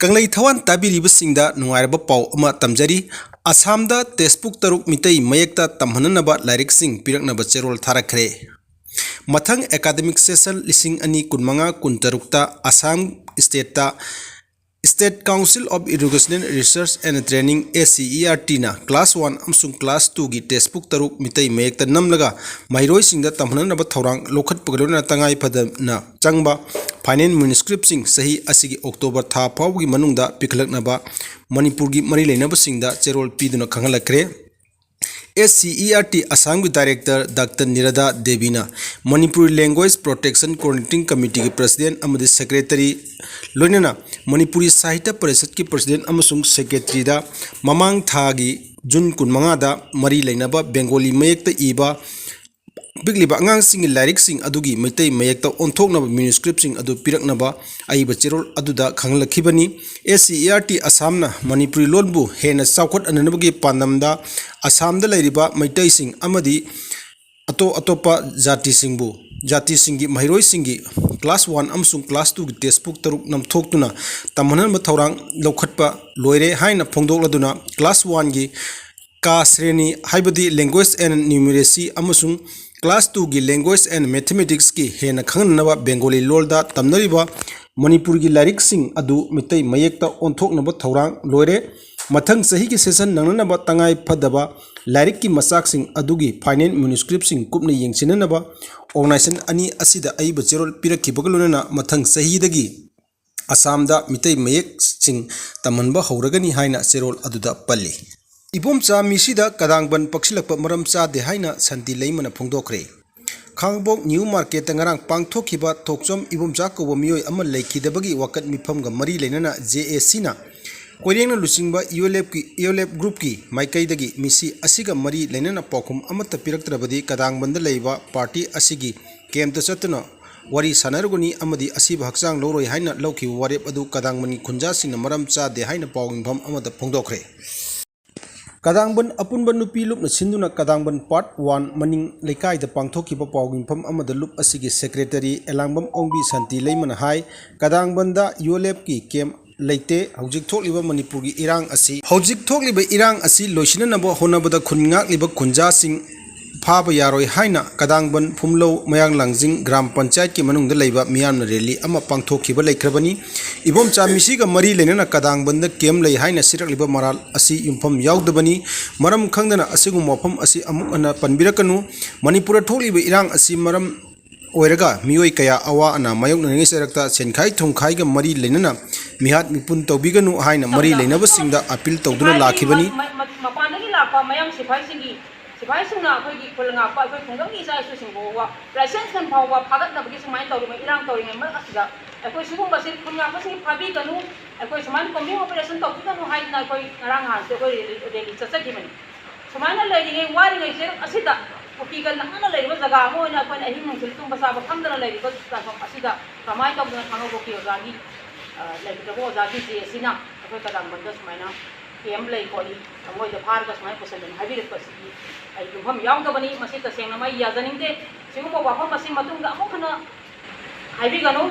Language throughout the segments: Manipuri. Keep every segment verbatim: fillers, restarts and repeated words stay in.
ꯀꯪꯂꯩ ꯊꯋꯥꯟ ꯇꯥꯕꯤꯔꯤꯕꯁꯤꯡꯗ ꯅꯨꯡꯉꯥꯏꯔꯕ ꯄꯥꯎ ꯑꯃ ꯇꯝꯖꯔꯤ꯫ ꯑꯁꯥꯝꯗ ꯇꯦꯛꯁꯕꯨꯛ ꯇꯔꯨꯛ ꯃꯤꯇꯩ ꯃꯌꯦꯛꯇ ꯇꯝꯍꯟꯅꯅꯕ ꯂꯥꯏꯔꯤꯛꯁꯤꯡ ꯄꯤꯔꯛꯅꯕ ꯆꯦꯔꯣꯜ ꯊꯥꯔꯛꯈ꯭ꯔꯦ꯫ ꯃꯊꯪ ꯑꯦꯀꯥꯗꯃꯤꯛ ꯁꯦꯁꯟ ꯂꯤꯁꯤꯡ ꯑꯅꯤ ꯀꯨꯟꯃꯉꯥ ꯀꯨꯟꯇꯔꯨꯛꯇ Assam ꯁ꯭ꯇꯦꯠꯇ State Council of Educational Research and Training, S C E R T, ꯅ class one ꯑꯃꯁꯨꯡ class two ꯒꯤ ꯇꯦꯛꯁꯕꯨꯛ ꯇꯔꯨꯛ ꯃꯤꯇꯩ ꯃꯌꯦꯛꯇ ꯅꯝꯂꯒ ꯃꯍꯩꯔꯣꯏꯁꯤꯡꯗ ꯇꯝꯍꯟꯅꯕ ꯊꯧꯔꯥꯡ ꯂꯧꯈꯠꯄꯒ ꯂꯣꯏꯅꯅ ꯇꯉꯥꯏ ꯐꯗꯅ ꯆꯪꯕ ꯐꯥꯏꯅꯦꯜ ꯃꯦꯅꯨꯁꯀ꯭ꯔꯤꯞꯁꯤꯡ ꯆꯍꯤ ꯑꯁꯤꯒꯤ ꯑꯣꯛꯇꯣꯕꯔ ꯊꯥ ꯐꯥꯎꯕꯒꯤ ꯃꯅꯨꯡꯗ ꯄꯤꯈꯠꯂꯛꯅꯕ ꯃꯅꯤꯄꯨꯔꯒꯤ ꯃꯔꯤ ꯂꯩꯅꯕꯁꯤꯡꯗ ꯆꯦꯔꯣꯜ ꯄꯤꯗꯨꯅ ꯈꯪꯍꯜꯂꯛꯈ꯭ꯔꯦ꯫ S C E R T ꯑꯁꯥꯝꯒꯤ ꯗꯥꯏꯔꯦꯛꯇꯔ ꯗꯥꯛꯇꯔ ꯅꯤꯔꯥꯗꯥ ꯗꯦꯕꯤꯅ ꯃꯅꯤꯄꯨꯔꯤ ꯂꯦꯡꯒ꯭ꯋꯦꯖ ꯄ꯭ꯔꯣꯇꯦꯛꯁꯟ ꯀꯣꯑꯣꯔꯗꯤꯅꯦꯇꯤꯡ ꯀꯃꯤꯇꯤꯒꯤ ꯄ꯭ꯔꯁꯤꯗꯦꯟ ꯑꯃꯗꯤ ꯁꯦꯀ꯭ꯔꯦꯇꯔꯤ, ꯂꯣꯏꯅꯅ ꯃꯅꯤꯄꯨꯔꯤ ꯁꯥꯍꯤꯇ꯭ꯌ ꯄꯔꯤꯁꯠꯀꯤ ꯄ꯭ꯔꯁꯤꯗꯦꯟ ꯑꯃꯁꯨꯡ ꯁꯦꯀ꯭ꯔꯦꯇꯔꯤꯗ ꯃꯃꯥꯡ ꯊꯥꯒꯤ ꯖꯨꯟ ꯀꯨꯟꯃꯉꯥꯗ ꯃꯔꯤ ꯂꯩꯅꯕ ꯕꯦꯡꯒꯣꯂꯤ ꯃꯌꯦꯛꯇ ꯏꯕ ꯄꯤꯛꯂꯤꯕ ꯑꯉꯥꯡꯁꯤꯡꯒꯤ ꯂꯥꯏꯔꯤꯛꯁꯤꯡ ꯑꯗꯨꯒꯤ ꯃꯩꯇꯩ ꯃꯌꯦꯛꯇ ꯑꯣꯟꯊꯣꯛꯅꯕ ꯃꯦꯅꯨꯁꯀ꯭ꯔꯤꯞꯁꯤꯡ ꯑꯗꯨ ꯄꯤꯔꯛꯅꯕ ꯑꯏꯕ ꯆꯦꯔꯣꯜ ꯑꯗꯨꯗ ꯈꯪꯍꯜꯂꯛꯈꯤꯕꯅꯤ꯫ S C E R T ꯑꯁꯥꯝꯅ Manipuri ꯂꯣꯟꯕꯨ ꯍꯦꯟꯅ ꯆꯥꯎꯈꯠꯍꯟꯅꯕꯒꯤ ꯄꯥꯟꯗꯝꯗ ꯑꯁꯥꯝꯗ ꯂꯩꯔꯤꯕ ꯃꯩꯇꯩꯁꯤꯡ ꯑꯃꯗꯤ ꯑꯇꯣꯞ ꯑꯇꯣꯞꯄ ꯖꯥꯇꯤꯁꯤꯡꯕꯨ, ꯖꯥꯇꯤꯁꯤꯡꯒꯤ ꯃꯍꯩꯔꯣꯏꯁꯤꯡꯒꯤ class one ꯑꯃꯁꯨꯡ class two ꯒꯤ ꯇꯦꯛꯁꯕꯨꯛ ꯇꯔꯨꯛ ꯅꯝꯊꯣꯛꯇꯨꯅ ꯇꯝꯍꯟꯅꯕ ꯊꯧꯔꯥꯡ ꯂꯧꯈꯠꯄ ꯂꯣꯏꯔꯦ ꯍꯥꯏꯅ ꯐꯣꯡꯗꯣꯛꯂꯗꯨꯅ class one ꯒꯤ ꯀꯥ ꯁ꯭ꯔꯦꯅꯤ, ꯍꯥꯏꯕꯗꯤ Language and Numeracy ꯑꯃꯁꯨꯡ class two ꯒꯤ Language and Mathematics ꯀꯤ ꯍꯦꯟꯅ ꯈꯪꯍꯟꯅꯕ ꯕꯦꯡꯒꯣꯂꯤ ꯂꯣꯜꯗ ꯇꯝꯅꯔꯤꯕ ꯃꯅꯤꯄꯨꯔꯒꯤ ꯂꯥꯏꯔꯤꯛꯁꯤꯡ ꯑꯗꯨ ꯃꯤꯇꯩ ꯃꯌꯦꯛꯇ ꯑꯣꯟꯊꯣꯛꯅꯕ ꯊꯧꯔꯥꯡ ꯂꯣꯏꯔꯦ꯫ ꯃꯊꯪ ꯆꯍꯤꯒꯤ ꯁꯦꯁꯟ ꯅꯪꯅꯅꯕ ꯇꯉꯥꯏ ꯐꯗꯕ ꯂꯥꯏꯔꯤꯛꯀꯤ ꯃꯆꯥꯛꯁꯤꯡ ꯑꯗꯨꯒꯤ ꯐꯥꯏꯅꯦꯜ ꯃꯦꯅꯨꯁꯀ꯭ꯔꯤꯞꯁꯤꯡ ꯀꯨꯞꯅ ꯌꯦꯡꯁꯤꯟꯅꯅꯕ organization ꯑꯅꯤ ꯑꯁꯤꯗ ꯑꯏꯕ ꯆꯦꯔꯣꯜ ꯄꯤꯔꯛꯈꯤꯕꯒ ꯂꯣꯏꯅꯅ ꯃꯊꯪ ꯆꯍꯤꯗꯒꯤ ꯑꯁꯥꯝꯗ ꯃꯤꯇꯩ ꯃꯌꯦꯛꯁꯤꯡ ꯇꯝꯍꯟꯕ ꯍꯧꯔꯒꯅꯤ ꯍꯥꯏꯅ ꯆꯦꯔꯣꯜ ꯑꯗꯨꯗ ꯄꯜꯂꯤ꯫ ꯏꯕꯣꯝꯆꯥ ꯃꯤꯁꯤꯗ ꯀꯗꯥꯡꯕꯟ ꯄꯛꯁꯤꯜꯂꯛꯄ ꯃꯔꯝ ꯆꯥꯗꯦ ꯍꯥꯏꯅ ꯁꯥꯟꯇꯤ ꯂꯩꯃꯅ ꯐꯣꯡꯗꯣꯛꯈ꯭ꯔꯦ꯫ ꯈꯥꯡꯉꯕꯣꯛ ꯅ꯭ꯌꯨ ꯃꯥꯔꯀꯦꯠꯇ ꯉꯔꯥꯡ ꯄꯥꯡꯊꯣꯛꯈꯤꯕ ꯊꯣꯛꯆꯣꯝ ꯏꯕꯣꯝꯆꯥ ꯀꯧꯕ ꯃꯤꯑꯣꯏ ꯑꯃ ꯂꯩꯈꯤꯗꯕꯒꯤ ꯋꯥꯀꯠ ꯃꯤꯐꯝꯒ ꯃꯔꯤ ꯂꯩꯅꯅ J A C ꯅ ꯀꯣꯏꯔꯦꯡꯅ ꯂꯨꯆꯤꯡꯕ ꯌꯨ ꯑꯦꯜ ꯑꯦꯐꯀꯤ, ꯌꯨ ꯑꯦꯜ ꯑꯦꯐ ꯒ꯭ꯔꯨꯞꯀꯤ ꯃꯥꯏꯀꯩꯗꯒꯤ ꯃꯤꯁꯤ ꯑꯁꯤꯒ ꯃꯔꯤ ꯂꯩꯅꯅ ꯄꯥꯎꯈꯨꯝ ꯑꯃꯠꯇ ꯄꯤꯔꯛꯇ꯭ꯔꯕꯗꯤ ꯀꯗꯥꯡꯕꯟꯗ ꯂꯩꯕ ꯄꯥꯔꯇꯤ ꯑꯁꯤꯒꯤ ꯀꯦꯝꯞꯇ ꯆꯠꯇꯨꯅ ꯋꯥꯔꯤ ꯁꯥꯟꯅꯔꯨꯒꯅꯤ ꯑꯃꯗꯤ ꯑꯁꯤꯕ ꯍꯛꯆꯥꯡ ꯂꯧꯔꯣꯏ ꯍꯥꯏꯅ ꯂꯧꯈꯤꯕ ꯋꯥꯔꯦꯞ ꯑꯗꯨ ꯀꯗꯥꯡꯕꯟꯒꯤ ꯈꯨꯟꯖꯥꯁꯤꯡꯅ ꯃꯔꯝ ꯆꯥꯗꯦ ꯍꯥꯏꯅ ꯄꯥꯎ ꯃꯤꯐꯝ ꯑꯃꯗ ꯐꯣꯡꯗꯣꯛꯈ꯭ꯔꯦ꯫ ꯀꯗꯥꯡꯕꯟ ꯑꯄꯨꯟꯕ ꯅꯨꯄꯤ ꯂꯨꯞꯅ ꯁꯤꯟꯗꯨꯅ ꯀꯗꯥꯡꯕꯟ ꯄꯥꯔꯠ ꯋꯥꯟ ꯃꯅꯤꯡ ꯂꯩꯀꯥꯏꯗ ꯄꯥꯡꯊꯣꯛꯈꯤꯕ ꯄꯥꯎ ꯃꯤꯐꯝ ꯑꯃꯗ ꯂꯨꯞ ꯑꯁꯤꯒꯤ ꯁꯦꯀ꯭ꯔꯦꯇꯔꯤ ꯑꯦꯂꯥꯡꯕꯝ ꯑꯣꯡꯕꯤ ꯁꯥꯟꯇꯤ ꯂꯩꯃꯅ ꯍꯥꯏ, ꯀꯗꯥꯡꯕꯟꯗ ꯌꯨ ꯑꯦꯜ ꯑꯦꯐꯀꯤ ꯀꯦꯝꯞ ꯂꯩꯇꯦ꯫ ꯍꯧꯖꯤꯛ ꯊꯣꯛꯂꯤꯕ ꯃꯅꯤꯄꯨꯔꯒꯤ ꯏꯔꯥꯡ ꯑꯁꯤ, ꯍꯧꯖꯤꯛ ꯊꯣꯛꯂꯤꯕ ꯏꯔꯥꯡ ꯑꯁꯤ ꯂꯣꯏꯁꯤꯟꯅꯅꯕ ꯍꯣꯠꯅꯕꯗ ꯈꯨꯟ ꯉꯥꯛꯂꯤꯕ ꯈꯨꯟꯖꯥꯁꯤꯡ ꯐꯥꯕ ꯌꯥꯔꯣꯏ ꯍꯥꯏꯅ ꯀꯗꯥꯡꯕꯟ, ꯐꯨꯝꯂꯧ, ꯃꯌꯥꯡ ꯂꯥꯡꯖꯤꯡ ꯒ꯭ꯔꯥꯝ ꯄꯟꯆꯥꯌꯠꯀꯤ ꯃꯅꯨꯡꯗ ꯂꯩꯕ ꯃꯤꯌꯥꯝꯅ ꯔꯦꯂꯤ ꯑꯃ ꯄꯥꯡꯊꯣꯛꯈꯤꯕ ꯂꯩꯈ꯭ꯔꯕꯅꯤ꯫ ꯏꯕꯣꯝꯆꯥ ꯃꯤꯁꯤꯒ ꯃꯔꯤ ꯂꯩꯅꯅ ꯀꯗꯥꯡꯕꯟꯗ ꯀꯦꯝ ꯂꯩ ꯍꯥꯏꯅ ꯁꯤꯔꯛꯂꯤꯕ ꯃꯔꯥꯜ ꯑꯁꯤ ꯌꯨꯝꯐꯝ ꯌꯥꯎꯗꯕꯅꯤ꯫ ꯃꯔꯝ ꯈꯪꯗꯅ ꯑꯁꯤꯒꯨꯝꯕ ꯋꯥꯐꯝ ꯑꯁꯤ ꯑꯃꯨꯛ ꯍꯟꯅ ꯄꯟꯕꯤꯔꯛꯀꯅꯨ꯫ ꯃꯅꯤꯄꯨꯔꯗ ꯊꯣꯛꯂꯤꯕ ꯏꯔꯥꯡ ꯑꯁꯤ ꯃꯔꯝ ꯑꯣꯏꯔꯒ ꯃꯤꯑꯣꯏ ꯀꯌꯥ ꯑꯋꯥ ꯑꯅꯥ ꯃꯥꯌꯣꯛꯅꯔꯤꯉꯩ ꯆꯔꯛꯇ ꯁꯦꯟꯈꯥꯏ ꯊꯨꯝꯈꯥꯏꯒ ꯃꯔꯤ ꯂꯩꯅꯅ ꯃꯤꯍꯥꯠ ꯃꯤꯄꯨꯟ ꯇꯧꯕꯤꯒꯅꯨ ꯍꯥꯏꯅ ꯃꯔꯤ ꯂꯩꯅꯕꯁꯤꯡꯗ ꯑꯄꯤꯜ ꯇꯧꯗꯨꯅ ꯂꯥꯛꯈꯤꯕꯅꯤ꯫ ꯃ-, ꯃ-, ꯃꯄꯥꯟꯗꯒꯤ ꯂꯥꯛꯄ ꯃꯌꯥꯡ ꯁꯤꯐꯥꯏꯁꯤꯡꯒꯤ, ꯁꯤꯐꯥꯏꯁꯤꯡꯅ ꯑꯩꯈꯣꯏꯒꯤ ꯈꯨꯜ ꯉꯥꯛꯄ ꯑꯩꯈꯣꯏ ꯈꯨꯡꯒꯪꯒꯤ ꯏꯆꯥ ꯏꯁꯨꯁꯤꯡ ꯐꯥꯎꯕ, ꯂꯥꯏꯁꯦꯟꯁ ꯈꯟ ꯐꯥꯎꯕ ꯐꯥꯒꯠꯅꯕꯒꯤ ꯁꯨꯃꯥꯏꯅ ꯇꯧꯔꯤꯕ ꯏꯔꯥꯡ ꯇꯧꯔꯤꯉꯩ ꯃꯔꯛ ꯑꯁꯤꯗ ꯑꯩꯈꯣꯏ ꯁꯤꯒꯨꯝꯕꯁꯤ ꯈꯨꯜ ꯉꯥꯛꯄꯁꯤꯡ ꯐꯥꯕꯤꯒꯅꯨ, ꯑꯩꯈꯣꯏ ꯁꯨꯃꯥꯏꯅ combing operation ꯇꯧꯕꯤꯒꯅꯨ ꯍꯥꯏꯗꯅ ꯑꯩꯈꯣꯏ ꯉꯔꯥꯡ ꯅꯍꯥꯟꯁꯦ ꯑꯩꯈꯣꯏ ꯔꯦꯂꯤ, ꯔꯦꯂꯤ ꯆꯠꯆꯈꯤꯕꯅꯤ꯫ ꯁꯨꯃꯥꯏꯅ ꯂꯩꯔꯤꯉꯩ ꯋꯥꯔꯤꯉꯩ ꯆꯩꯔꯛ ꯑꯁꯤꯗ ꯀꯨꯀꯤꯒ ꯅꯛꯅꯅ ꯂꯩꯔꯤꯕ ꯖꯒꯥ ꯑꯃ ꯑꯣꯏꯅ ꯑꯩꯈꯣꯏꯅ ꯑꯍꯤꯡ ꯅꯨꯡꯊꯤꯜ ꯇꯨꯝꯕ ꯆꯥꯕ ꯈꯪꯗꯅ ꯂꯩꯔꯤꯕ ꯇꯥꯟꯐꯝ ꯑꯁꯤꯗ ꯀꯃꯥꯏꯅ ꯇꯧꯗꯅ ꯈꯥꯡꯉꯕꯣꯛꯀꯤ ꯑꯣꯖꯥꯒꯤ, ꯑ, ꯂꯩꯈꯤꯗ꯭ꯔꯕ ꯑꯣꯖꯥꯒꯤ ꯖꯦ ꯑꯁꯤꯅ ꯑꯩꯈꯣꯏ ꯀꯗꯥꯡꯕꯟꯗ ꯁꯨꯃꯥꯏꯅ ꯀꯦꯝ ꯂꯩ ꯈꯣꯠꯂꯤ, ꯃꯣꯏꯗ ꯐꯥꯔꯒ ꯁꯨꯃꯥꯏꯅ ꯄꯨꯁꯤꯟꯗꯅ ꯍꯥꯏꯕꯤꯔꯛꯄꯁꯤꯗꯤ ꯑꯩ ꯌꯨꯝꯐꯝ ꯌꯥꯎꯗꯕꯅꯤ꯫ ꯃꯁꯤ ꯇꯁꯦꯡꯅꯃꯛ ꯑꯩ ꯌꯥꯖꯅꯤꯡꯗꯦ꯫ ꯁꯤꯒꯨꯝꯕ ꯋꯥꯐꯝ ꯑꯁꯤ ꯃꯇꯨꯡꯗ ꯑꯃꯨꯛ ꯍꯟꯅ ꯍꯥꯏꯕꯤꯒꯅꯨ꯫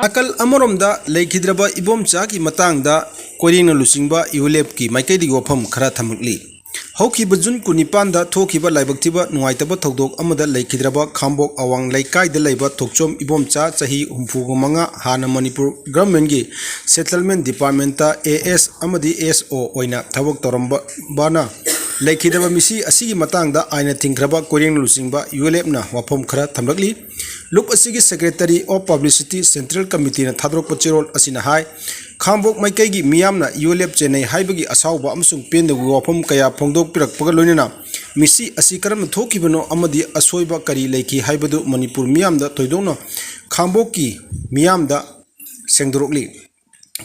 ꯅꯥꯀꯜ ꯑꯃꯔꯣꯝꯗ ꯂꯩꯈꯤꯗ꯭ꯔꯕ ꯏꯕꯣꯝꯆꯥꯒꯤ ꯃꯇꯥꯡꯗ ꯀꯣꯏꯔꯦꯡꯅ ꯂꯨꯆꯤꯡꯕ ꯌꯨ ꯑꯦꯜ ꯑꯦꯐꯀꯤ ꯃꯥꯏꯀꯩꯗꯒꯤ ꯋꯥꯐꯝ ꯈꯔ ꯊꯝꯂꯛꯂꯤ꯫ ꯍꯧꯈꯤꯕ ꯖꯨꯟ ꯀꯨꯟꯅꯤꯄꯥꯟꯗ ꯊꯣꯛꯈꯤꯕ ꯂꯥꯏꯕꯛ ꯊꯤꯕ ꯅꯨꯡꯉꯥꯏꯇꯕ ꯊꯧꯗꯣꯛ ꯑꯃꯗ ꯂꯩꯈꯤꯗ꯭ꯔꯕ ꯈꯥꯝꯕꯣꯛ ꯑꯋꯥꯡ ꯂꯩꯀꯥꯏꯗ ꯂꯩꯕ ꯊꯣꯛꯆꯣꯝ ꯏꯕꯣꯝꯆꯥ, ꯆꯍꯤ ꯍꯨꯝꯐꯨꯒ ꯃꯉꯥ, ꯍꯥꯟꯅ ꯃꯅꯤꯄꯨꯔ ꯒꯚꯔꯟꯃꯦꯟꯒꯤ ꯁꯦꯇꯜꯃꯦꯟ ꯗꯤꯄꯥꯔꯠꯃꯦꯟꯇ ꯑꯦ ꯑꯦꯁ ꯑꯃꯗꯤ ꯑꯦꯁ ꯑꯣ ꯑꯣꯏꯅ ꯊꯕꯛ ꯇꯧꯔꯝꯕꯅ ꯂꯩꯈꯤꯗ꯭ꯔꯕ ꯃꯤꯁꯤ ꯑꯁꯤꯒꯤ ꯃꯇꯥꯡꯗ ꯑꯥꯏꯟꯅ ꯊꯤꯡꯈ꯭ꯔꯕ ꯀꯣꯏꯔꯦꯡꯅ ꯂꯨꯆꯤꯡꯕ ꯌꯨ ꯑꯦꯜ ꯑꯦꯐꯅ ꯋꯥꯐꯝ ꯈꯔ ꯊꯝꯂꯛꯂꯤ꯫ ꯂꯨꯞ ꯑꯁꯤꯒꯤ Secretary of Publicity Central Committeeꯅ ꯊꯥꯗꯣꯔꯛꯄ ꯆꯦꯔꯣꯜ ꯑꯁꯤꯅ ꯍꯥꯏ, ꯈꯥꯝꯕꯣꯛ ꯃꯥꯏꯀꯩꯒꯤ ꯃꯤꯌꯥꯝꯅ ꯌꯨ ꯑꯦꯜ ꯑꯦꯐ ꯆꯦꯟꯅꯩ ꯍꯥꯏꯕꯒꯤ ꯑꯁꯥꯎꯕ ꯑꯃꯁꯨꯡ ꯄꯦꯟꯗꯕꯒꯤ ꯋꯥꯐꯝ ꯀꯌꯥ ꯐꯣꯡꯗꯣꯛꯄꯤꯔꯛꯄꯒ ꯂꯣꯏꯅꯅ ꯃꯤꯁꯤ ꯑꯁꯤ ꯀꯔꯝꯅ ꯊꯣꯛꯈꯤꯕꯅꯣ ꯑꯃꯗꯤ ꯑꯁꯣꯏꯕ ꯀꯔꯤ ꯂꯩꯈꯤ ꯍꯥꯏꯕꯗꯨ ꯃꯅꯤꯄꯨꯔ ꯃꯤꯌꯥꯝꯗ, ꯊꯣꯏꯗꯣꯛꯅ ꯈꯥꯝꯕꯣꯛꯀꯤ ꯃꯤꯌꯥꯝꯗ ꯁꯦꯡꯗꯣꯔꯛꯂꯤ꯫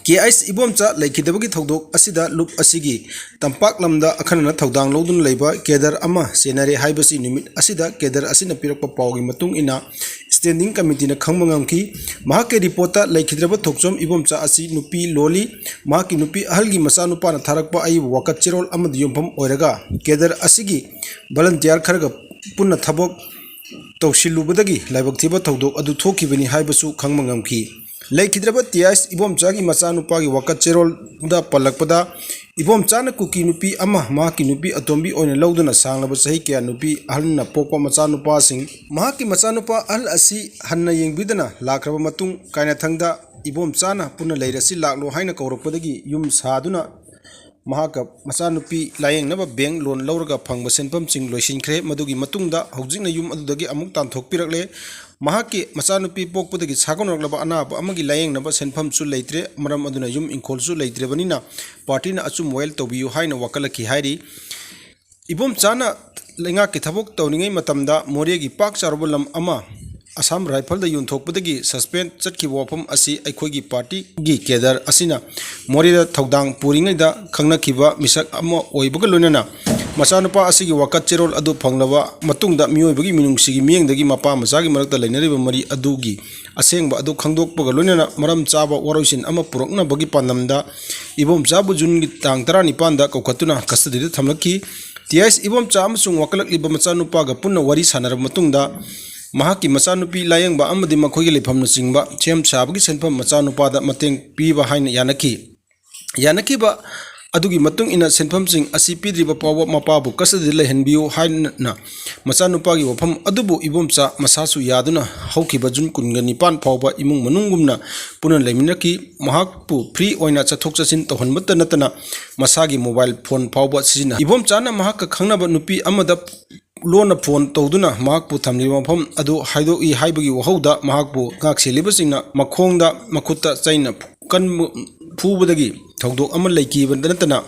ꯀꯦ ꯑꯩꯆ ꯏꯕꯣꯝꯆꯥ ꯂꯩꯈꯤꯗꯕꯒꯤ ꯊꯧꯗꯣꯛ ꯑꯁꯤꯗ ꯂꯨꯞ ꯑꯁꯤꯒꯤ ꯇꯝꯄꯥꯛ ꯂꯝꯗ ꯑꯈꯟꯅꯅ ꯊꯧꯗꯥꯡ ꯂꯧꯗꯨꯅ ꯂꯩꯕ ꯀꯦꯗꯔ ꯑꯃ ꯆꯦꯟꯅꯔꯦ ꯍꯥꯏꯕꯁꯤ ꯅꯨꯃꯤꯠ ꯑꯁꯤꯗ ꯀꯦꯗꯔ ꯑꯁꯤꯅ ꯄꯤꯔꯛꯄ ꯄꯥꯎꯒꯤ ꯃꯇꯨꯡ ꯏꯟꯅ Standing Committeeꯅ ꯈꯪꯕ ꯉꯝꯈꯤ꯫ ꯃꯍꯥꯛꯀꯤ ꯔꯤꯄꯣꯔꯠꯇ ꯂꯩꯈꯤꯗ꯭ꯔꯕ ꯊꯣꯛꯆꯣꯝ ꯏꯕꯣꯝꯆꯥ ꯑꯁꯤ ꯅꯨꯄꯤ ꯂꯣꯜꯂꯤ꯫ ꯃꯍꯥꯛꯀꯤ ꯅꯨꯄꯤ ꯑꯍꯜꯒꯤ ꯃꯆꯥꯅꯨꯄꯥꯅ ꯊꯥꯔꯛꯄ ꯑꯏꯕ ꯋꯥꯀꯠ ꯆꯦꯔꯣꯜ ꯑꯃꯗ ꯌꯨꯝꯐꯝ ꯑꯣꯏꯔꯒ ꯀꯦꯗꯔ ꯑꯁꯤꯒꯤ volunteer ꯈꯔꯒ ꯄꯨꯟꯅ ꯊꯕꯛ ꯇꯧꯁꯤꯜꯂꯨꯕꯗꯒꯤ ꯂꯥꯏꯕꯛ ꯊꯤꯕ ꯊꯧꯗꯣꯛ ꯑꯗꯨ ꯊꯣꯛꯈꯤꯕꯅꯤ ꯍꯥꯏꯕꯁꯨ ꯈꯪꯕ ꯉꯝꯈꯤ꯫ ꯂꯩꯈꯤꯗ꯭ꯔꯕ ꯇꯤꯌꯥꯏꯁ ꯏꯕꯣꯝꯆꯥꯒꯤ ꯃꯆꯥꯅꯨꯄꯥꯒꯤ ꯋꯥꯀꯠ ꯆꯦꯔꯣꯜꯗ ꯄꯜꯂꯛꯄꯗ, ꯏꯕꯣꯝꯆꯥꯅ ꯀꯨꯀꯤ ꯅꯨꯄꯤ ꯑꯃ ꯃꯍꯥꯛꯀꯤ ꯅꯨꯄꯤ ꯑꯇꯣꯝꯕꯤ ꯑꯣꯏꯅ ꯂꯧꯗꯨꯅ ꯁꯥꯡꯂꯕ ꯆꯍꯤ ꯀꯌꯥ ꯅꯨꯄꯤ ꯑꯍꯜꯅ ꯄꯣꯛꯄ ꯃꯆꯥꯅꯨꯄꯥꯁꯤꯡ, ꯃꯍꯥꯛꯀꯤ ꯃꯆꯥꯅꯨꯄꯥ ꯑꯍꯜ ꯑꯁꯤ ꯍꯟꯅ ꯌꯦꯡꯕꯤꯗꯅ ꯂꯥꯛꯈ꯭ꯔꯕ ꯃꯇꯨꯡ, ꯀꯥꯏꯅꯊꯪꯗ ꯏꯕꯣꯝꯆꯥꯅ ꯄꯨꯟꯅ ꯂꯩꯔꯁꯤ ꯂꯥꯛꯂꯣ ꯍꯥꯏꯅ ꯀꯧꯔꯛꯄꯗꯒꯤ ꯌꯨꯝ ꯁꯥꯗꯨꯅ ꯃꯍꯥꯛꯀ ꯃꯆꯥꯅꯨꯄꯤ ꯂꯥꯌꯦꯡꯅꯕ ꯕꯦꯡ ꯂꯣꯟ ꯂꯧꯔꯒ ꯐꯪꯕ ꯁꯦꯟꯐꯝꯁꯤꯡ ꯂꯣꯏꯁꯤꯟꯈ꯭ꯔꯦ꯫ ꯃꯗꯨꯒꯤ ꯃꯇꯨꯡꯗ ꯍꯧꯖꯤꯛꯅ ꯌꯨꯝ ꯑꯗꯨꯗꯒꯤ ꯑꯃꯨꯛ ꯇꯥꯟꯊꯣꯛꯄꯤꯔꯛꯂꯦ꯫ ꯃꯍꯥꯛꯀꯤ ꯃꯆꯥꯅꯨꯄꯤ ꯄꯣꯛꯄꯗꯒꯤ ꯁꯥꯒꯣꯟꯅꯔꯛꯂꯕ ꯑꯅꯥꯕ ꯑꯃꯒꯤ ꯂꯥꯌꯦꯡꯅꯕ ꯁꯦꯟꯐꯝꯁꯨ ꯂꯩꯇ꯭ꯔꯦ꯫ ꯃꯔꯝ ꯑꯗꯨꯅ ꯌꯨꯝ ꯏꯪꯈꯣꯜꯁꯨ ꯂꯩꯇ꯭ꯔꯕꯅꯤꯅ ꯄꯥꯔꯇꯤꯅ ꯑꯆꯨꯝꯕ ꯋꯥꯌꯦꯜ ꯇꯧꯕꯤꯌꯨ ꯍꯥꯏꯅ ꯋꯥꯀꯠꯂꯛꯈꯤ ꯍꯥꯏꯔꯤ꯫ ꯏꯕꯣꯝꯆꯥꯅ ꯂꯩꯉꯥꯛꯀꯤ ꯊꯕꯛ ꯇꯧꯔꯤꯉꯩ ꯃꯇꯝꯗ ꯃꯣꯔꯦꯒꯤ ꯄꯥꯛ ꯆꯥꯎꯔꯕ ꯂꯝ ꯑꯃ ꯑꯁꯥꯝ ꯔꯥꯏꯐꯜꯗ ꯌꯣꯟꯊꯣꯛꯄꯗꯒꯤ ꯁꯁꯄꯦꯟ ꯆꯠꯈꯤꯕ ꯋꯥꯐꯝ ꯑꯁꯤ ꯑꯩꯈꯣꯏꯒꯤ ꯄꯥꯔꯇꯤꯒꯤ ꯀꯦꯗꯔ ꯑꯁꯤꯅ ꯃꯣꯔꯦꯗ ꯊꯧꯗꯥꯡ ꯄꯨꯔꯤꯉꯩꯗ ꯈꯪꯅꯈꯤꯕ ꯃꯤꯁꯛ ꯑꯃ ꯑꯣꯏꯕꯒ ꯂꯣꯏꯅꯅ ꯃꯆꯥꯅꯨꯄꯥ ꯑꯁꯤꯒꯤ ꯋꯥꯀꯠ ꯆꯦꯔꯣꯜ ꯑꯗꯨ ꯐꯪꯂꯕ ꯃꯇꯨꯡꯗ ꯃꯤꯑꯣꯏꯕꯒꯤ ꯃꯤꯅꯨꯡꯁꯤꯒꯤ ꯃꯤꯠꯌꯦꯡꯗꯒꯤ ꯃꯄꯥ ꯃꯆꯥꯒꯤ ꯃꯔꯛꯇ ꯂꯩꯅꯔꯤꯕ ꯃꯔꯤ ꯑꯗꯨꯒꯤ ꯑꯁꯦꯡꯕ ꯑꯗꯨ ꯈꯪꯗꯣꯛꯄꯒ ꯂꯣꯏꯅꯅ ꯃꯔꯝ ꯆꯥꯕ ꯋꯥꯔꯣꯏꯁꯤꯟ ꯑꯃ ꯄꯨꯔꯛꯅꯕꯒꯤ ꯄꯥꯟꯗꯝꯗ ꯏꯕꯣꯝꯆꯥꯕꯨ ꯖꯨꯟꯒꯤ ꯇꯥꯡ ꯇꯔꯥꯅꯤꯄꯥꯟꯗ ꯀꯧꯈꯠꯇꯨꯅ ꯀꯁꯇꯗꯤꯗ ꯊꯝꯂꯛꯈꯤ꯫ ꯇꯤꯌꯥꯏꯁ ꯏꯕꯣꯝꯆꯥ ꯑꯃꯁꯨꯡ ꯋꯥꯀꯠꯂꯛꯂꯤꯕ ꯃꯆꯥꯅꯨꯄꯥꯒ ꯄꯨꯟꯅ ꯋꯥꯔꯤ ꯁꯥꯟꯅꯔꯕ ꯃꯇꯨꯡꯗ, ꯃꯍꯥꯛꯀꯤ ꯃꯆꯥꯅꯨꯄꯤ ꯂꯥꯌꯦꯡꯕ ꯑꯃꯗꯤ ꯃꯈꯣꯏꯒꯤ ꯂꯩꯐꯝꯅꯆꯤꯡꯕ ꯁꯦꯝ ꯁꯥꯕꯒꯤ ꯁꯦꯟꯐꯝ ꯃꯆꯥꯅꯨꯄꯥꯗ ꯃꯇꯦꯡ ꯄꯤꯕ ꯍꯥꯏꯅ ꯌꯥꯅꯈꯤ꯫ ꯌꯥꯅꯈꯤꯕ ꯑꯗꯨꯒꯤ ꯃꯇꯨꯡ ꯏꯟꯅ ꯁꯦꯟꯐꯝꯁꯤꯡ ꯑꯁꯤ ꯄꯤꯗ꯭ꯔꯤꯕ ꯐꯥꯎꯕ ꯃꯄꯥꯕꯨ ꯀꯁꯇꯗꯤꯗ ꯂꯩꯍꯟꯕꯤꯌꯨ ꯍꯥꯏꯅ ꯃꯆꯥꯅꯨꯄꯥꯒꯤ ꯋꯥꯐꯝ ꯑꯗꯨꯕꯨ ꯏꯕꯣꯝꯆꯥ ꯃꯁꯥꯁꯨ ꯌꯥꯗꯨꯅ ꯍꯧꯈꯤꯕ ꯖꯨꯟ ꯀꯨꯟꯒ ꯅꯤꯄꯥꯟ ꯐꯥꯎꯕ ꯏꯃꯨꯡ ꯃꯅꯨꯡꯒꯨꯝꯅ ꯄꯨꯟꯅ ꯂꯩꯃꯤꯟꯅꯈꯤ꯫ ꯃꯍꯥꯛꯄꯨ ꯐ꯭ꯔꯤ ꯑꯣꯏꯅ ꯆꯠꯊꯣꯛ ꯆꯠꯁꯤꯟ ꯇꯧꯍꯟꯕꯇ ꯅꯠꯇꯅ ꯃꯁꯥꯒꯤ ꯃꯣꯕꯥꯏꯜ ꯐꯣꯟ ꯐꯥꯎꯕ ꯁꯤꯖꯤꯟꯅ ꯏꯕꯣꯝꯆꯥꯅ ꯃꯍꯥꯛꯀ ꯈꯪꯅꯕ ꯅꯨꯄꯤ ꯑꯃꯗ ꯂꯣꯟꯅ ꯐꯣꯟ ꯇꯧꯗꯨꯅ ꯃꯍꯥꯛꯄꯨ ꯊꯝꯂꯤꯕ ꯃꯐꯝ ꯑꯗꯨ ꯍꯥꯏꯗꯣꯛꯏ ꯍꯥꯏꯕꯒꯤ ꯋꯥꯍꯧꯗ ꯃꯍꯥꯛꯄꯨ ꯉꯥꯛ ꯁꯦꯜꯂꯤꯕꯁꯤꯡꯅ ꯃꯈꯣꯡꯗ ꯃꯈꯨꯠꯇ ꯆꯩꯅ ꯀꯟꯕ ꯐꯨꯕꯗꯒꯤ ꯊꯧꯗꯣꯛ ꯑꯃ ꯂꯩꯈꯤꯕ ꯅꯠꯇꯅ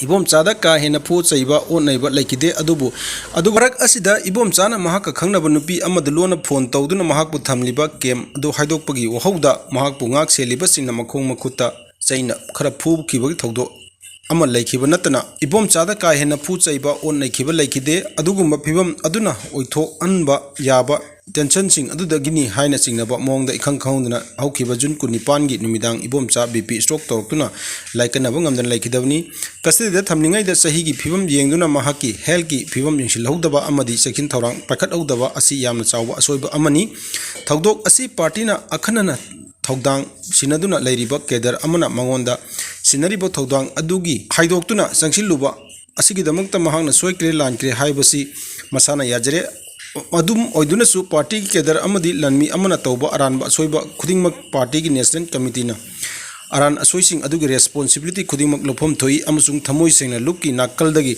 ꯏꯕꯣꯝꯆꯥꯗ ꯀꯥ ꯍꯦꯟꯅ ꯐꯨ ꯆꯩꯕ ꯑꯣꯠ ꯅꯩꯕ ꯂꯩꯈꯤꯗꯦ꯫ ꯑꯗꯨꯕꯨ ꯑꯗꯨ ꯃꯔꯛ ꯑꯁꯤꯗ ꯏꯕꯣꯝꯆꯥꯅ ꯃꯍꯥꯛꯀ ꯈꯪꯅꯕ ꯅꯨꯄꯤ ꯑꯃꯗ ꯂꯣꯟꯅ ꯐꯣꯟ ꯇꯧꯗꯨꯅ ꯃꯍꯥꯛꯄꯨ ꯊꯝꯂꯤꯕ ꯀꯦꯝ ꯑꯗꯨ ꯍꯥꯏꯗꯣꯛꯄꯒꯤ ꯋꯥꯍꯧꯗ ꯃꯍꯥꯛꯄꯨ ꯉꯥꯛ ꯁꯦꯜꯂꯤꯕꯁꯤꯡꯅ ꯃꯈꯣꯡ ꯃꯈꯨꯠꯇ ꯆꯩꯅ ꯈꯔ ꯐꯨꯈꯤꯕꯒꯤ ꯊꯧꯗꯣꯛ ꯑꯃ ꯂꯩꯈꯤꯕ ꯅꯠꯇꯅ ꯏꯕꯣꯝꯆꯥꯗ ꯀꯥ ꯍꯦꯟꯅ ꯐꯨ ꯆꯩꯕ ꯑꯣꯠ ꯅꯩꯈꯤꯕ ꯂꯩꯈꯤꯗꯦ꯫ ꯑꯗꯨꯒꯨꯝꯕ ꯐꯤꯕꯝ ꯑꯗꯨꯅ ꯑꯣꯏꯊꯣꯛꯍꯟꯕ ꯌꯥꯕ ꯇꯦꯟꯁꯟꯁꯤꯡ ꯑꯗꯨꯗꯒꯤꯅꯤ ꯍꯥꯏꯅ ꯆꯤꯡꯅꯕ ꯃꯑꯣꯡꯗ ꯏꯈꯪ ꯈꯪꯍꯧꯗꯅ ꯍꯧꯈꯤꯕ ꯖꯨꯟ ꯀꯨꯟꯅꯤꯄꯥꯟꯒꯤ ꯅꯨꯃꯤꯗꯥꯡ ꯏꯕꯣꯝꯆꯥ ꯕꯤ ꯄꯤ ꯁ꯭ꯇ꯭ꯔꯣꯛ ꯇꯧꯔꯛꯇꯨꯅ ꯂꯥꯏꯀꯠꯅꯕ ꯉꯝꯗꯅ ꯂꯩꯈꯤꯗꯕꯅꯤ꯫ ꯀꯁꯇꯗꯤꯗ ꯊꯝꯂꯤꯉꯩꯗ ꯆꯍꯤꯒꯤ ꯐꯤꯕꯝ ꯌꯦꯡꯗꯨꯅ ꯃꯍꯥꯛꯀꯤ ꯍꯦꯜꯊꯀꯤ ꯐꯤꯕꯝ ꯌꯦꯡꯁꯤꯜꯍꯧꯗꯕ ꯑꯃꯗꯤ ꯆꯦꯛꯁꯤꯟ ꯊꯧꯔꯥꯡ ꯄꯥꯏꯈꯠꯍꯧꯗꯕ ꯑꯁꯤ ꯌꯥꯝꯅ ꯆꯥꯎꯕ ꯑꯁꯣꯏꯕ ꯑꯃꯅꯤ꯫ ꯊꯧꯗꯣꯛ ꯑꯁꯤ ꯄꯥꯔꯇꯤꯅ ꯑꯈꯟꯅꯅ ꯊꯧꯗꯥꯡ ꯁꯤꯟꯅꯗꯨꯅ ꯂꯩꯔꯤꯕ cadre ꯑꯃꯅ ꯃꯉꯣꯟꯗ ꯁꯤꯟꯅꯔꯤꯕ ꯊꯧꯗꯥꯡ ꯑꯗꯨꯒꯤ ꯍꯥꯏꯗꯣꯛꯇꯨꯅ ꯆꯪꯁꯤꯜꯂꯨꯕ ꯑꯁꯤꯒꯤꯗꯃꯛꯇ ꯃꯍꯥꯛꯅ ꯁꯣꯏꯈ꯭ꯔꯦ, ꯂꯥꯟꯈ꯭ꯔꯦ ꯍꯥꯏꯕꯁꯤ ꯃꯁꯥꯅ ꯌꯥꯖꯔꯦ꯫ ꯑꯗꯨꯝ ꯑꯣꯏꯗꯨꯅꯁꯨ, party ꯒꯤ cadre ꯑꯃꯗꯤ ꯂꯥꯟꯃꯤ ꯑꯃꯅ ꯇꯧꯕ ꯑꯔꯥꯟꯕ ꯑꯁꯣꯏꯕ ꯈꯨꯗꯤꯡꯃꯛ party ꯒꯤ national committee ꯅ ꯑꯔꯥꯟ ꯑꯁꯣꯏꯁꯤꯡ ꯑꯗꯨꯒꯤ responsibility ꯈꯨꯗꯤꯡꯃꯛ ꯂꯧꯐꯝ ꯊꯣꯛꯏ ꯑꯃꯁꯨꯡ ꯊꯃꯣꯏ ꯁꯦꯡꯅ ꯂꯨꯞꯀꯤ ꯅꯥꯀꯜꯗꯒꯤ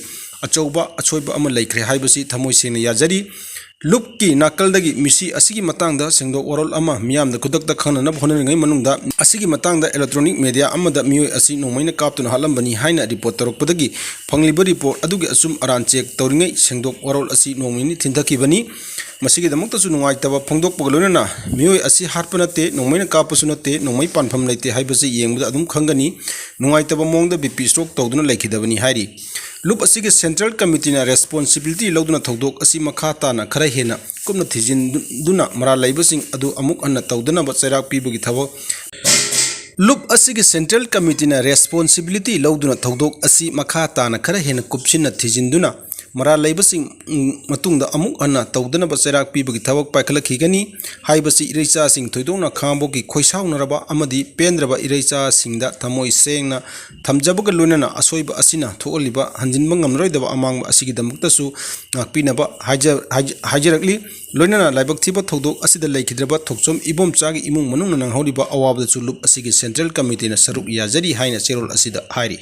ꯑꯆꯧꯕ ꯑꯁꯣꯏꯕ ꯑꯃ ꯂꯩꯈ꯭ꯔꯦ ꯍꯥꯏꯕꯁꯤ ꯊꯃꯣꯏ ꯁꯦꯡꯅ ꯌꯥꯖꯔꯤ꯫ ꯂꯨꯞꯀꯤ ꯅꯥꯀꯜꯗꯒꯤ ꯃꯤꯁꯤ ꯑꯁꯤꯒꯤ ꯃꯇꯥꯡꯗ ꯁꯦꯡꯗꯣꯛ ꯋꯥꯔꯣꯜ ꯑꯃ ꯃꯤꯌꯥꯝꯗ ꯈꯨꯗꯛꯇ ꯈꯪꯅꯅꯕ ꯍꯣꯠꯅꯔꯤꯉꯩ ꯃꯅꯨꯡꯗ, ꯑꯁꯤꯒꯤ ꯃꯇꯥꯡꯗ electronic media ꯑꯃꯗ ꯃꯤꯑꯣꯏ ꯑꯁꯤ ꯅꯣꯡꯃꯩꯅ ꯀꯥꯞꯇꯨꯅ ꯍꯥꯠꯂꯝꯕꯅꯤ ꯍꯥꯏꯅ report ꯇꯧꯔꯛꯄꯗꯒꯤ ꯐꯪꯂꯤꯕ report ꯑꯗꯨꯒꯤ ꯑꯆꯨꯝ ꯑꯔꯥꯟ check ꯇꯧꯔꯤꯉꯩ ꯁꯦꯡꯗꯣꯛ ꯋꯥꯔꯣꯜ ꯑꯁꯤ ꯅꯣꯡꯃ ꯅꯤꯅꯤ ꯊꯤꯟꯊꯈꯤꯕꯅꯤ꯫ ꯃꯁꯤꯒꯤꯗꯃꯛꯇꯁꯨ ꯅꯨꯡꯉꯥꯏꯇꯕ ꯐꯣꯡꯗꯣꯛꯄꯒ ꯂꯣꯏꯅꯅ ꯃꯤꯑꯣꯏ ꯑꯁꯤ ꯍꯥꯠꯄ ꯅꯠꯇꯦ, ꯅꯣꯡꯃꯩꯅ ꯀꯥꯞꯄꯁꯨ ꯅꯠꯇꯦ, ꯅꯣꯡꯃꯩ ꯄꯥꯟꯐꯝ ꯂꯩꯇꯦ ꯍꯥꯏꯕꯁꯤ ꯌꯦꯡꯕꯗ ꯑꯗꯨꯝ ꯈꯪꯒꯅꯤ꯫ ꯅꯨꯡꯉꯥꯏꯇꯕ ꯃꯑꯣꯡꯗ BP stroke ꯇꯧꯗꯨꯅ ꯂꯩꯈꯤꯗꯕꯅꯤ ꯍꯥꯏꯔꯤ꯫ ꯂꯨꯞ ꯑꯁꯤꯒꯤ central committee ꯅ responsibility ꯂꯧꯗꯨꯅ ꯊꯧꯗꯣꯛ ꯑꯁꯤ ꯃꯈꯥ ꯇꯥꯅ ꯈꯔ ꯍꯦꯟꯅ ꯀꯨꯞꯅ ꯊꯤꯖꯤꯟꯗꯨꯅ ꯃꯔꯥꯜ ꯂꯩꯕꯁꯤꯡ ꯑꯗꯨ ꯑꯃꯨꯛ ꯍꯟꯅ ꯇꯧꯗꯅꯕ ꯆꯩꯔꯥꯛ ꯄꯤꯕꯒꯤ ꯊꯕꯛ ꯂꯨꯞ ꯑꯁꯤꯒꯤ central committee ꯅ responsibility ꯂꯧꯗꯨꯅ ꯊꯧꯗꯣꯛ ꯑꯁꯤ ꯃꯈꯥ ꯇꯥꯅ ꯈꯔ ꯍꯦꯟꯅ ꯀꯨꯞꯁꯤꯟꯅ ꯊꯤꯖꯤꯟꯗꯨꯅ ꯃꯔꯥꯜ ꯂꯩꯕꯁꯤꯡ, ꯎꯝ, ꯃꯇꯨꯡꯗ ꯑꯃꯨꯛ ꯍꯟꯅ ꯇꯧꯗꯅꯕ ꯆꯩꯔꯥꯛ ꯄꯤꯕꯒꯤ ꯊꯕꯛ ꯄꯥꯏꯈꯠꯂꯛꯈꯤꯒꯅꯤ ꯍꯥꯏꯕꯁꯤ ꯏꯔꯩꯆꯥꯁꯤꯡ, ꯊꯣꯏꯗꯣꯛꯅ ꯈꯥꯉꯕꯣꯛꯀꯤ ꯈꯣꯏꯁꯥꯎꯅꯔꯕ ꯑꯃꯗꯤ ꯄꯦꯟꯗ꯭ꯔꯕ ꯏꯔꯩꯆꯥꯁꯤꯡꯗ ꯊꯃꯣꯏ ꯁꯦꯡꯅ ꯊꯝꯖꯕꯒ ꯂꯣꯏꯅꯅ ꯑꯁꯣꯏꯕ ꯑꯁꯤꯅ ꯊꯣꯛꯍꯜꯂꯤꯕ ꯍꯟꯖꯤꯟꯕ ꯉꯝꯂꯔꯣꯏꯗꯕ ꯑꯃꯥꯡꯕ ꯑꯁꯤꯒꯤꯗꯃꯛꯇꯁꯨ ꯉꯥꯛꯄꯤꯅꯕ ꯍꯥꯏꯖ-, ꯍꯥꯏꯖ-, ꯍꯥꯏꯖꯔꯛꯂꯤ꯫ ꯂꯣꯏꯅꯅ ꯂꯥꯏꯕꯛ ꯊꯤꯕ ꯊꯧꯗꯣꯛ ꯑꯁꯤꯗ ꯂꯩꯈꯤꯗ꯭ꯔꯕ ꯊꯣꯛꯆꯣꯝ ꯏꯕꯣꯝꯆꯥꯒꯤ ꯏꯃꯨꯡ ꯃꯅꯨꯡꯅ ꯅꯪꯍꯧꯔꯤꯕ ꯑꯋꯥꯕꯗꯁꯨ ꯂꯨꯞ ꯑꯁꯤꯒꯤ central committee ꯅ ꯁꯔꯨꯛ ꯌꯥꯖꯔꯤ ꯍꯥꯏꯅ ꯆꯦꯔꯣꯜ ꯑꯁꯤꯗ ꯍꯥꯏꯔꯤ꯫